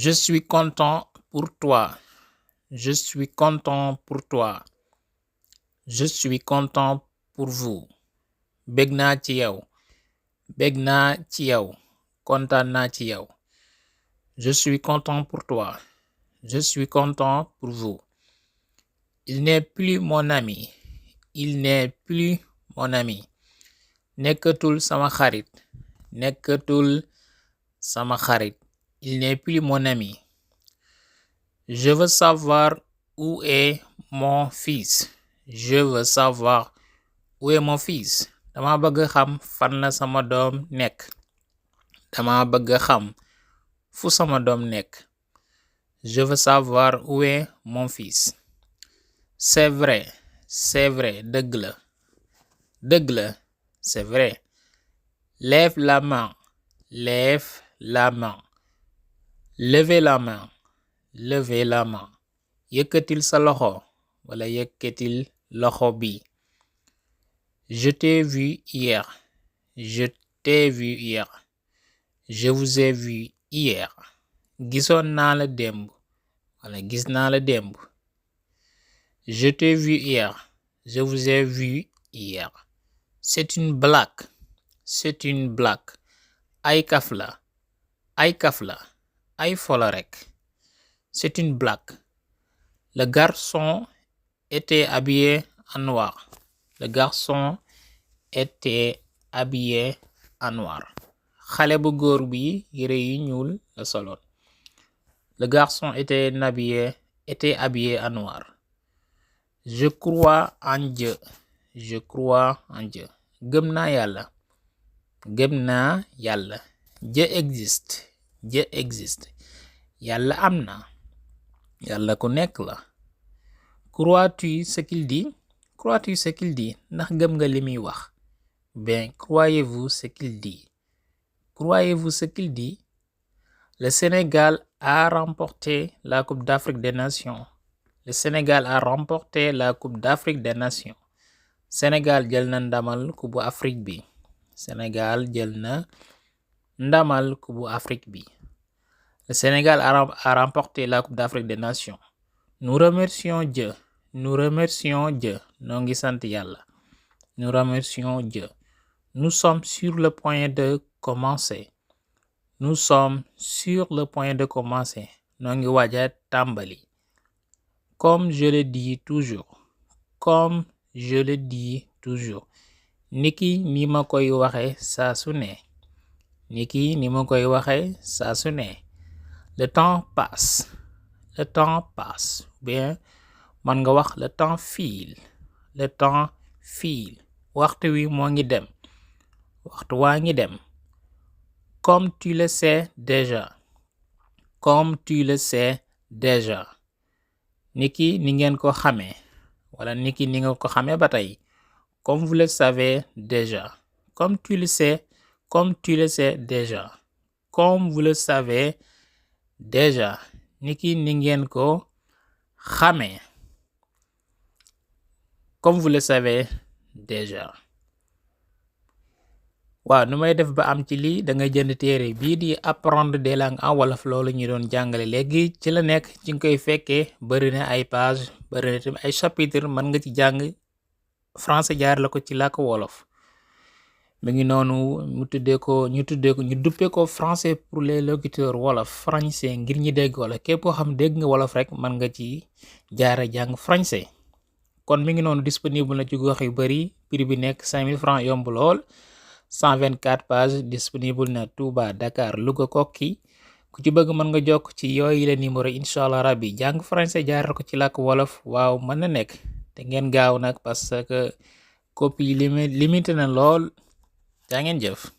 Je suis content pour toi. Je suis content pour toi. Je suis content pour vous. Bég naa ci yow. Bég naa ci yow. Kontaan naa ci yow. Je suis content pour toi. Je suis content pour vous. Il n'est plus mon ami. Il n'est plus mon ami. Nekkatul sama xarit. Nekkatul sama xarit. Il n'est plus mon ami. Je veux savoir où est mon fils. Je veux savoir où est mon fils. Dama bëgg xam fan la sama doom nekk. Dama bëgg xam fu sama doom nekk. Je veux savoir où est mon fils. C'est vrai. C'est vrai. Dëgg la. Dëgg la. C'est vrai. Lève la main. Lève la main. Levez la main. Levez la main. Yëkkatil sa loxo wala yëkkatil loxo bi. Je t'ai vu hier. Je t'ai vu hier. Je vous ai vu hier. Gisoon naa la démb wala gis naa la démb. Je t'ai vu hier. Je vous ai vu hier. C'est une blague. C'est une blague. Ay kaf la. Ay kaf la. Ay fola rek. C'est une blague. Le garçon était habillé en noir. Le garçon était habillé en noir. Xale bu góor bi yére yu ñuul la soloon. Le garçon était habillé en noir. Je crois en Dieu. Je crois en Dieu. Gëm naa yàlla. Gëm naa yàlla. Dieu existe. Dieu existe. Yàlla am na. Yàlla ku nekk la. Crois-tu ce qu'il dit? Crois-tu ce qu'il dit? Ndax gëm nga li muy wax? Ben, croyez-vous ce qu'il dit? Croyez-vous ce qu'il dit? Le Sénégal a remporté la Coupe d'Afrique des Nations. Le Sénégal a remporté la Coupe d'Afrique des Nations. Sénégal jël na ndamal Coupe Afrique bi. Sénégal jël na ndamal Coupe Afrique bi. Le Sénégal a remporté la Coupe d'Afrique des Nations. Nous remercions Dieu. Nous remercions Dieu. Noo ngi sant Yàlla. Nous remercions Dieu. Nous sommes sur le point de commencer. Nous sommes sur le point de commencer. Noo ngi waaja tàmbali. Comme je le dis toujours. Comme je le dis toujours. Niki ni ma koy waxe saa su ne. Niki ni ma koy waxe saa su ne. Le temps passe. Le temps passe. Bien, man nga wax le temps file. Le temps file. Waxtu wi moo ngi dem. Waxtu waa ngi dem. Comme tu le sais déjà. Comme tu le sais déjà. Niki ni ngeen ko xamee. Wala niki ni nga ko xamee ba tey. Comme vous le savez déjà. Comme tu le sais. Comme tu le sais déjà. Comme vous le savez déjà. Niki ni ngeen ko xamee. Comme vous le savez déjà. Waaw nu may def ba am ci lii da ngay jënd téere bii di apprendre des langues en wolof loolu ñu doon jàngale léegi ci la nekk ci nga koy fekkee bari na ay page bari na tamit ay chapitre mën nga ci jàng français jaar la ko ci làkk wolof. Mi ngi noonu ñu duppee ko français pour les locuteurs wolof français ngir ñi dégg wolof képp koo xam dégg nga wolof rek mën nga ci jaare jàng français. Kon mi ngi noonu disponible na ci gox yu bari prix bi nekk 5000 francs yomb lool. 124 pages disponible na Touba Dakar Louga Kokki ku ci bëgg mën nga jokk ci yooyu la numéro incha allah rabbi jàng français jaaral ko ci làkk wolof waaw mën na nekk te ngeen gaaw nag parce que copie limité na lool jaa ngeen jëf.